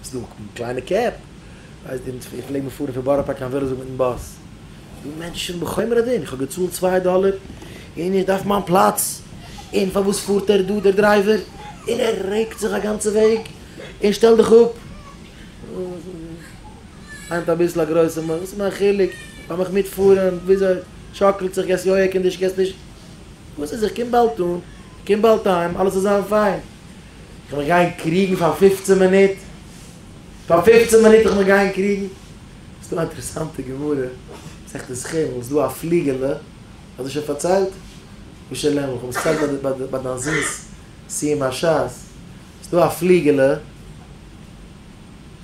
ס'איז דא קליינע קעפ, ווייסט איך פלעג מיר פארן פון בארא פארק קיין וויליאמסבורג מיטן באס, דא מענטשן בחומר הדין, איך האב געצאלט צוויי דאלער און איך דארף מיין פלאץ, און פארוואס פארט ער דא דער דרייווער, און ער רעגט זיך א גאנצע וועג, און שטעל דיך אפ, היינט אביסל א גרויסע מח, וואס איז מיין חילוק, לאז מיך מיטפארן, וויאזוי, שאקלט זיך, געסט יא עירקאנדישן, געסט נישט, וואס איז, איך קום באלד אן, איך קום באלד אהיים, אלעס וועט זיין פיין. איך מיך גיין קריגן פאר פופצן מינוט? פאר פופצן מינוט איך מיך גיין קריגן? ס'איז דא א אינטערעסאנטע גמרא, מסכת חולין, ס'איז דא א פליגעלע, האסט דאס שוין פארציילט? אשר לעמל, כ'האב עס פארציילט ביי ביי דיין זון'ס סיום הש"ס, ס'איז דא א פליגעלע,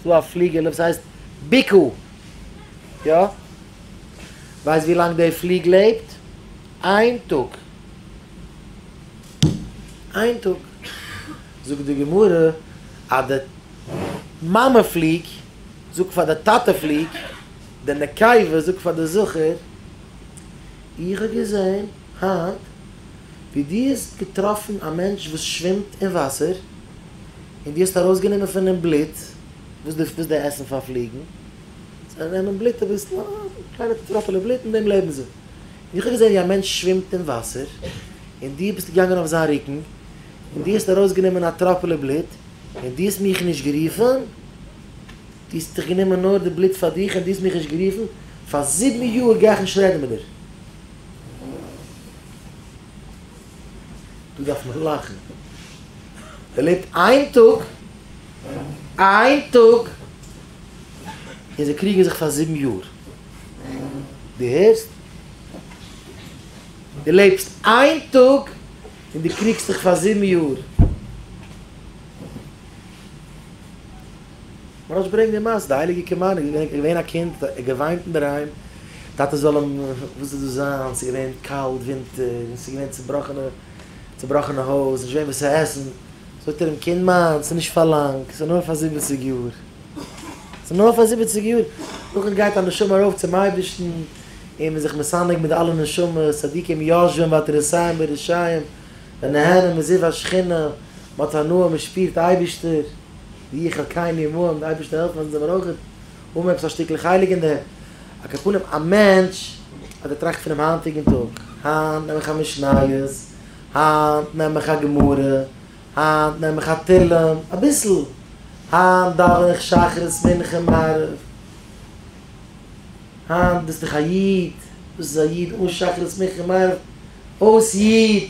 ס'איז דא א פליגעלע וואס הייסט בוקה, יא? ווייסט ווי לאנג די פליג לעבט? איין טאג. איין טאג זאגט די גמרא אז די מאמע פליג זאגט פאר די טאטע פליג, די נקבה זאגט פאר די זכר, איך האב געזען היינט ווי דו האסט געטראפן א מענטש וואס שווימט אין וואסער, און דו האסט ארויסגענומען פון אים בלוט, וואס די וואס די עסן פאר פליגן, זיי נעמען בלוט אביסל, א קליינע טראפעלע בלוט און דעם לעבן זיי. איך האב געזען ווי א מענטש שווימט אין וואסער, און דו ביסט געגאנגען אויף זיין רוקן, און דו האסט ארויסגענומען א טראפעלע בלוט, און דו האסט מיך נישט גערופן, דו האסט דיך גענומען נאר די בלוט פאר דיך, און דו האסט מיך נישט גערופן, פאר זיבן יאר גיי איך נישט רעדן מיט דיר. דא דארף מען לאכן. ער לעבט איין טאג, איין טאג, און זיי קריגן זיך פאר זיבן יאר. דו הערסט? דו לעבסט איין טאג און דו קריגסט דיך פאר זיבן יאר. מוהרא"ש ברענגט די מעשה, די הייליגע קאמארנער איז געווען א קינד, ער האט געוויינט אינדערהיים, טאטע זאל אים, וואס זאל דאס זיין, ס'איז געווען קאלט ווינטער, און ס'איז געווען צובראכענע, צובראכענע הויז, נישט געווען וואס צו עסן, זאגט ער אים, קינד מיינס, ס'איז נישט פאר לאנג, ס'איז נאר פאר זיבעציג יאר. ס'איז נאר פאר זיבעציג יאר, נאכדעם גייט א נשמה ארויף צום אייבערשטן און מ'איז זיך מתענג מיט אלע נשמות, צדיקים יושבים ועטרותיהם בראשיהם ונהנים מזיו השכינה, מ'האט הנאה, מ'שפירט אייבערשטער, ויהי חלקנו עמהם, די אייבערשטער העלפן אז אונז זאל מיר אויך האבן עפעס א שטיקל חלק אין דעם. על כל פנים א מענטש אז ער טראכט פונעם היינטיגן טאג, היינט נעם איך א משניות, היינט נעם איך א גמרא, היינט נעם איך א תהלים, אביסל, היינט דאווען איך שחרית מנחה מעריב, היינט ביסט דאך א איד, וואס איז א איד אן שחרית מנחה מעריב? אויס איד!